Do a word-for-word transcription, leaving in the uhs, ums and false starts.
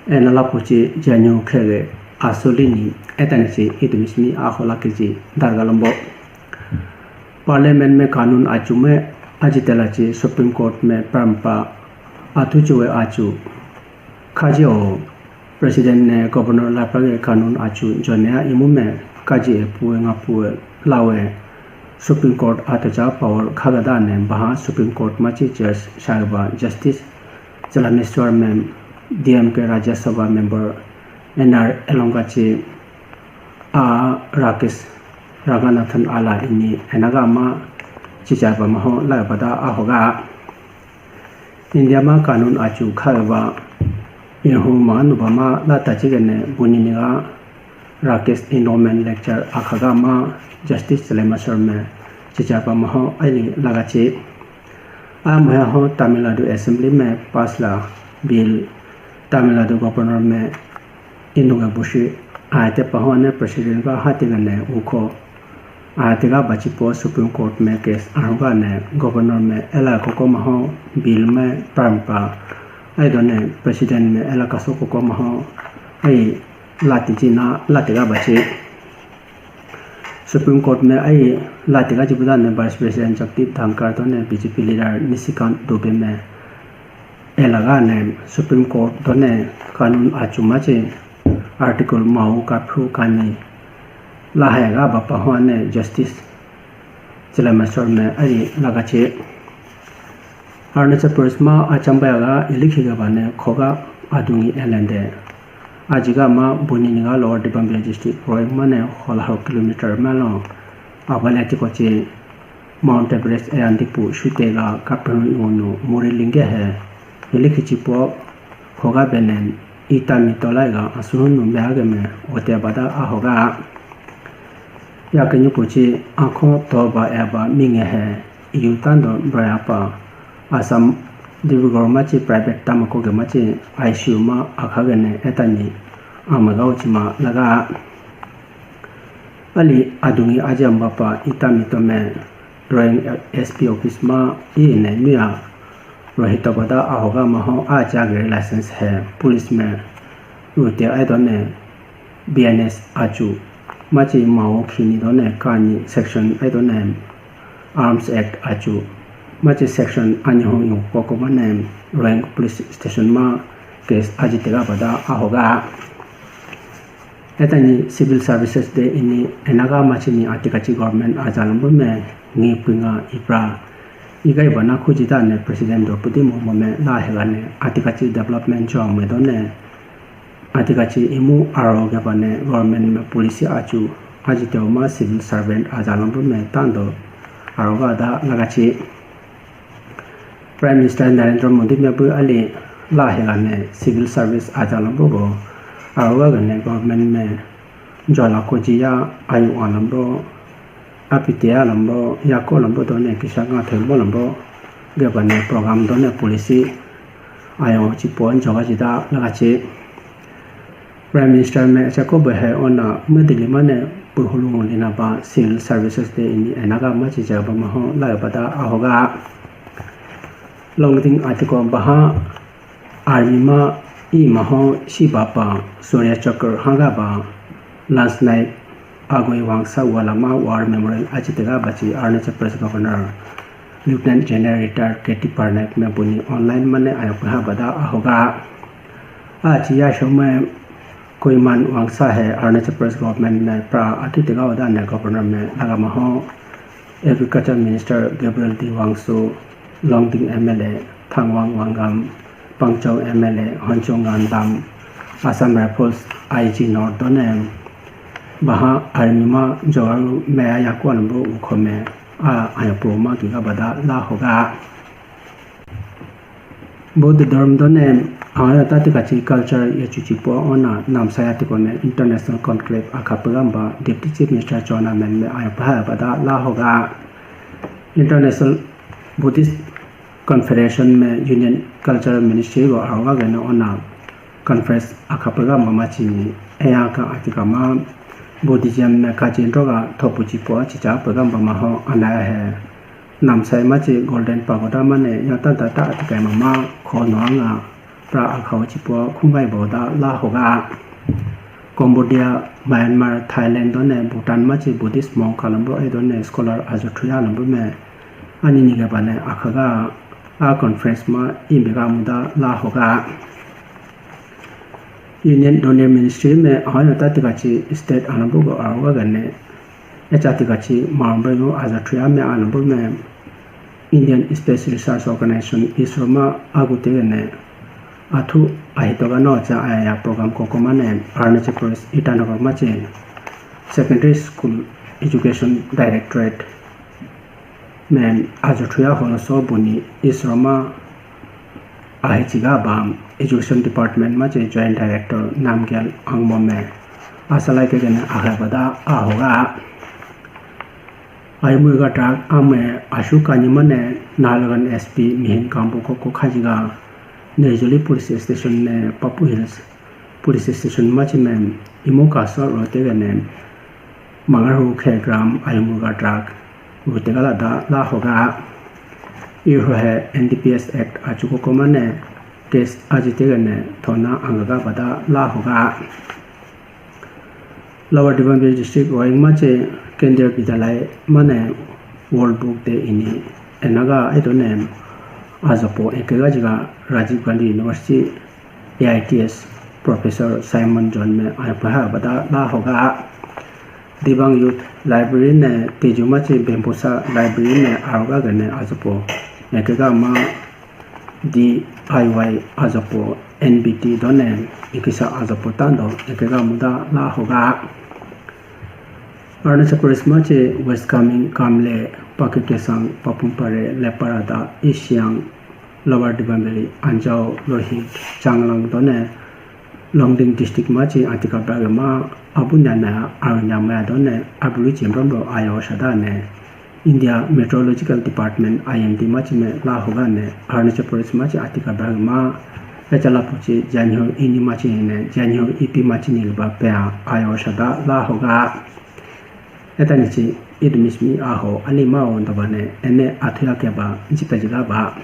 Ena lapu chi janyu khege asuli ni etani chi idumi simi ahola kiji darga lombo. Parliament me kanun achu me ajitela chi Supreme Court me prampa athu chuwe achu. Khaji o President ne Governor lapra ge kanun achu jone a imu me kaji e puwe nga puwe lawe Supreme Court atocha power khagada ne baha Supreme Court machi chairs shagba Justice Chalameswar ma'am, D M K Rajya Sabha member, N R Elongachi, a Rakesh Ranganathan ala ini enaga ma chichai pa maho lai pada ahoga. India ma kanun achu khaiba inhu ma nuba ma la tachigane buniniga Rakesh Endowment Lecture akhaga ma Justice Chalameswar me chichai pa maho aili lagachi. Amuhe ho Tamil Nadu Assembly me pass la bill Tamil Nadu Governor me inuga bushi aite pahone President ga hati gane ukho aite ga bachi po Supreme Court me case aruga ne Governor me ela koko maho bill me prampa aidone President me ela kaso koko maho ai lati jina lati ga bachi. Supreme Court me ai lati ga jibuda ne Vice President Jagdeep Dhankhar to ne B J P leader Nishikant Dubey me elaga ne Supreme Court to ne kanun achuma che article mau kaphu kani lahai ga bapa ho ne Justice Chalameswar me ai lagache. Arunachal Pradesh ma achambaya ga ilikhi ga bane khoga adungi elende. Ajiga ma buni niga Lower Dibang Valley District Roing mane hola ho kilometer malo abale tiko che Mount Everest ayandi pu shute ga kapenu ngunu muri linge he. Ilikhi chipo khoga benen ita mi tolai ga asunu me age me ote bada ahoga. Yakenyu puchi akho toba eba minge he. Yu tando braya pa Assam Dibrugarh machi private tamako ge machi I C U ma akha gene etani amaga uchima laga. Ali adungi ajamba pa itami tome Roing S P office ma ine nuya Rohito bada ahoga maho a jagre license he police me rute aidone B N S achu machi mao khini done kani section aidone Arms Act achu machi section anyi ho yung koko mane Roing police station ma case ajitega bada ahoga. Etani Civil Services Day ini enaga machini atikachi government ajalambu me ngi pinga ipra igai bana khujita ne President Draupadi Murmu me la hegane atikachi development jo me done atikachi imu aro ge bane government me policy achu ajiteo ma civil servant ajalambu me tando aroga da lagachi. Prime Minister Narendra Modi me bu ali la hegane civil service ajalambu go aroga gane government me jola koji ya ayu alambo apite alambo yako lambo done kisa nga thembo lambo gebane program done policy ayo chipo joga jida lagachi. Prime Minister me acha ko behe ona medili mane purhulu lina ba civil services de ini enaga machi jaba maho la bada ahoga. Longding atiko baha army ma i maho si bapa Surya Chakra haga ba last night agoi wangsa walama war memorial achitega bachi Arunachal Pradesh Governor Lieutenant General Retired K T Parnaik me buni online mane ayok ha bada ahoga. Achi ya shomai Koiman wangsa he Arunachal Pradesh government me pra atitega wada ne governor me laga maho. Agriculture Minister Gabriel D Wangsu, Longding M L A Thangwang Wanggam, Pangchong M L A Honchong Ngandam, Assam Rifles I G North done baha army ma jogaru me aya kwanbo ukhome a aya pro ma kiga bada la hoga. Buddha dharma done aya tati kachi culture ya chuchi po ona namsaya tikone international conclave akha pagamba Deputy Chief Minister Chowna Mein me aya paha bada la hoga. International Buddhist Confederation me Union Cultural Ministry go aroga gana ona conference akha pagamba machi eya ka atika ma Buddhism me kachi droga thopu chi po chicha pagamba maho anaya he. Namsai machi Golden Pagoda mane yata tata atikai mama kho no anga pra akhaw chipo khungai bo da la hoga. Cambodia, Myanmar, Thailand done Bhutan machi Buddhist monk alambro e done scholar ajo thuya alambro me ani niga bane akhaga a conference ma imbega muda la hoga. Union Donor Ministry me ahono ta tikachi state alambro go aroga gane echa tikachi marumbo ajo thuya me alambro me Indian Space Research Organization, ISRO ma agu tegene athu ahitoga no cha aya program koko mane Arunachal Pradesh Itanagar machi Secondary School Education Directorate me ajo thuya holo so buni ISRO ma ahichiga ba Education Department machi Joint Director Namgyal Angmo me asalai kegene ahabada ahoga. Ayumurga drug ame ashu kani mane Nahalagun S P mihin kambu koko khajiga Nirjuli Police Station ne Papu Hills Police Station machi me imu kasa rote gane mangaru khe gram ayumurga drug rote gala da la hoga. Iho he N D P S Act achuko komane case ajite gane thona angaga bada la hoga. Lower Dibansiri District Roing machi Kendriya Vidyalaya mane World Book Day ini enaga eto ne ajopo ekega jiga Rajiv Gandhi University A I T S Professor Simon John me ajopo ha bada la hoga. Dibang Youth Library ne Tezu machi Bempusa Library ne aroga gane ajopo ekega ma D I Y ajopo N B T done ikisa ajopo tando ekega muda la hoga. Arunachal Pradesh machi West Kameng, Kamle, Pakke Kessang, Papum Pare, Leparada, East Siang, Lower Dibansiri, Anjaw, Lohit, Changlang done Longding District machi atika brage ma abunya na arunya maya done abulu chembrambo ayo sada ne India Meteorological Department I M D machi me la hoga ne Arunachal Pradesh machi atika brage ma echala puchi Jainhur ini machi ne Jainhur ipi machi nilba pea ayo sada la hoga. Etanichi idumishmi aho ani ma o dobane ene athuya keba jipejiga ba.